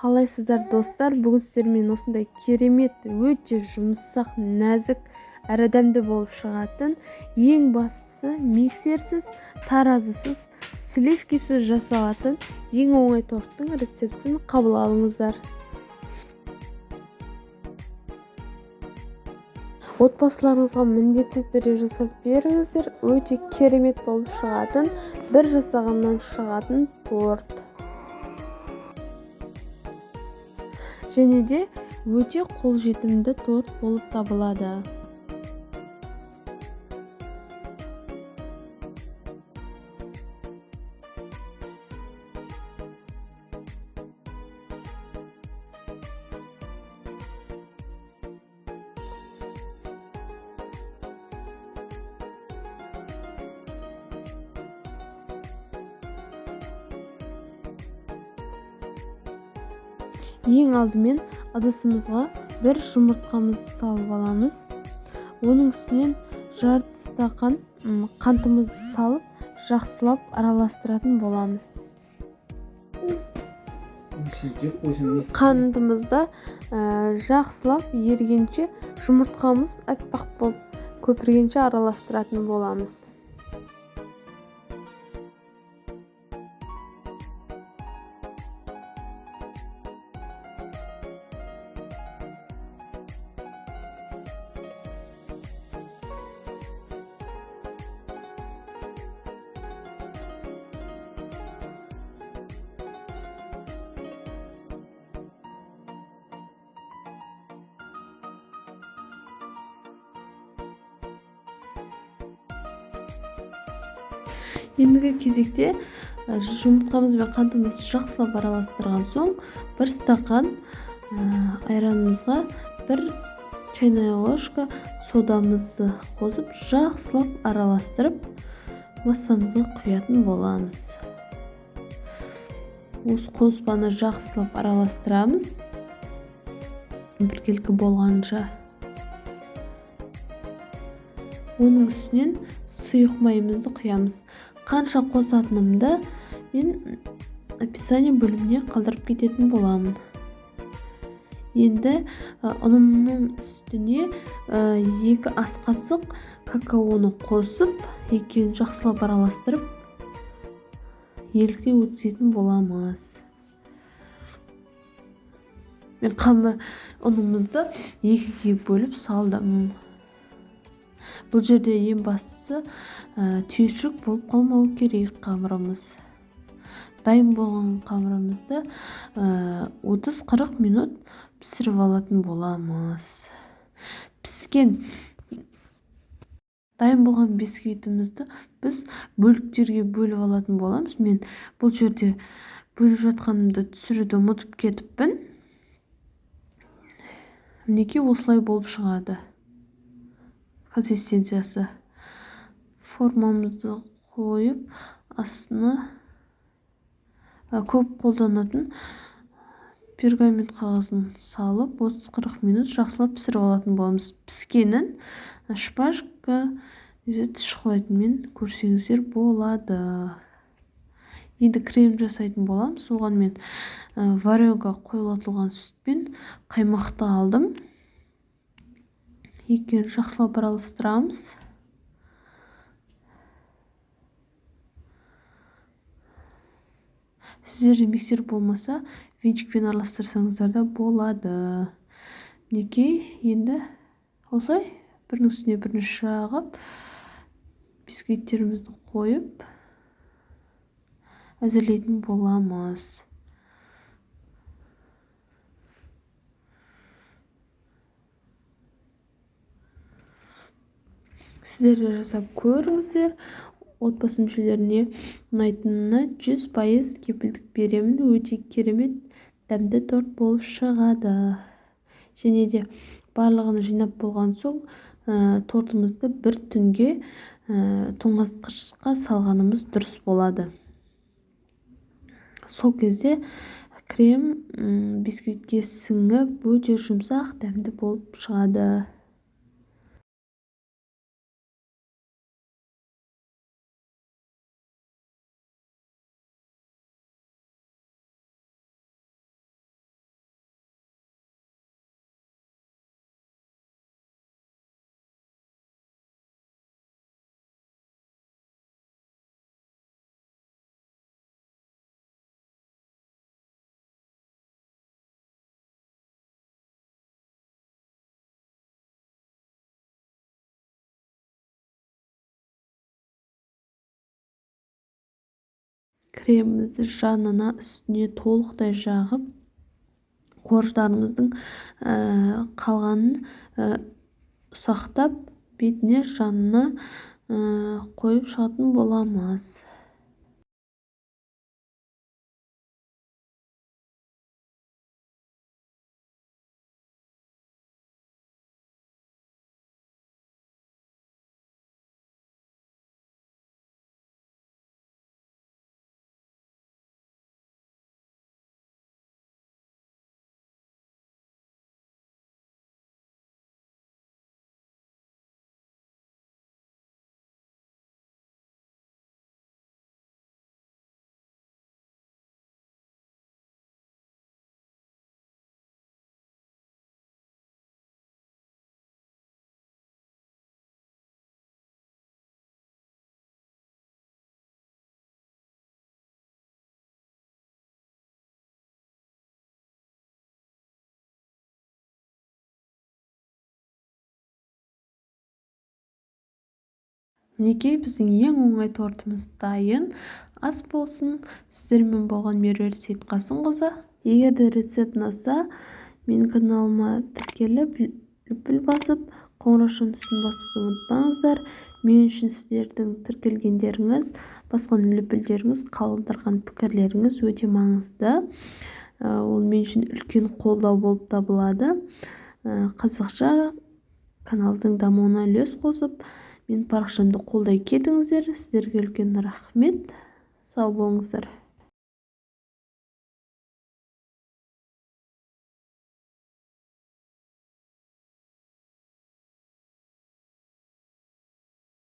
Қалайсыздар, достар? Бүгін сіздермен осындай керемет, өте жұмсақ, нәзік әрі дәмді болып шығатын, ең бастысы миксерсіз, таразысыз, сливкисіз жасалатын ең оңай торттың рецептісін қабыл алыңыздар. Отбасыларыңызға міндетті түрде жасап беріңіздер. Өте керемет болып шығатын, бір жасағаннан шығатын торт. Және де өте қолжетімді торт болып табылады. Ең алдымен ыдысымызға бір жұмыртқамызды салып аламыз. Оның үстінен жарты стақан қантымызды салып, жақсылап араластыратын боламыз. Қантымызды жақсылап ергенше, жұмыртқамыз аппақ болып көпіргенше араластыратын боламыз. Ендігі кезекте жұмыртқамыз бен қантымызды жақсылап араластырған соң, бір стақан айранымызға бір чайная ложка содамызды қосып, жақсылап араластырып, массамызға құятын боламыз. Осы қоспаны жақсылап араластырамыз біркелкі болғанша. Оның үстінен сұйық майымызды құямыз. Қанша қосатынымды мен описание бөліміне қалдырып кететін боламын. Енді ұнымның үстіне 2 ас қасық какаоны қосып, екеуін жақсылап араластырып, еліктен өткізетін боламыз. Мен қамыр ұнымызды 2-ге бөліп салдым. Бұл жерде ең бастысы, түйіршік болып қалмау керек қамырымыз. Дайын болған қамырымызды 30-40 минут пісіріп алатын боламыз. Піскен дайын болған бисквитімізді біз бөліктерге бөліп алатын боламыз. Мен бұл жерде бөліп жатқанымды түсіруді ұмытып кетіппін. Мінекей осылай болып шығады консистенциясы. Формамызды қойып, астына көп қолданатын пергамент қағазын салып, 30-40 минут жақсылап пісіріп алатын боламыз. Піскенін шпажка немесе тіс шұқылайтынмен көрсеңіздер болады. Енді крем жасайтын боламыз. Оған мен варенка қоюлатылған сүт пен қаймақты алдым. Екеуін жақсылап араластырамыз. Сіздерде миксер болмаса, венчикпен араластырсаңыздар да болады. Мінекей, енді осылай бірінің үстіне бірін жағып, бисквиттерімізді қойып әзірлейтін боламыз. Сіздер де жасап көріңіздер. Отбасы мүшелеріне ұнайтынына 100% кепілдік беремін. Өте керемет дәмді торт болып шығады. Және де барлығын жинап болған соң, тортымызды бір түнге тоңазытқышқа салғанымыз дұрыс болады. Сол кезде крем бисквитке сіңіп, өте жұмсақ, дәмді болып шығады. Кремімізді жанына, үстіне толықтай жағып, корждарымыздың қалғанын ұсақтап бетіне, жанына қойып шығатын боламыз. Мінекей, біздің ең оңай тортымыз дайын. Ас болсын. Сіздермен болған Меруерт Сейітқасымқызы. Егер де рецепт ұнаса, менің каналыма тіркеліп, лүпіл басып, қоңыраушаның үстін басуды ұмытпаңыздар. Мен үшін сіздердің тіркелгендеріңіз, басқан лүпілдеріңіз, қалдырған пікірлеріңіз өте маңызды. Ол мен үшін үлкен қолдау болып табылады. Қазақша каналдың дамуына үлес қосып, менің парақшамды қолдай кетіңіздер. Сіздерге үлкен рахмет. Сау болыңыздар.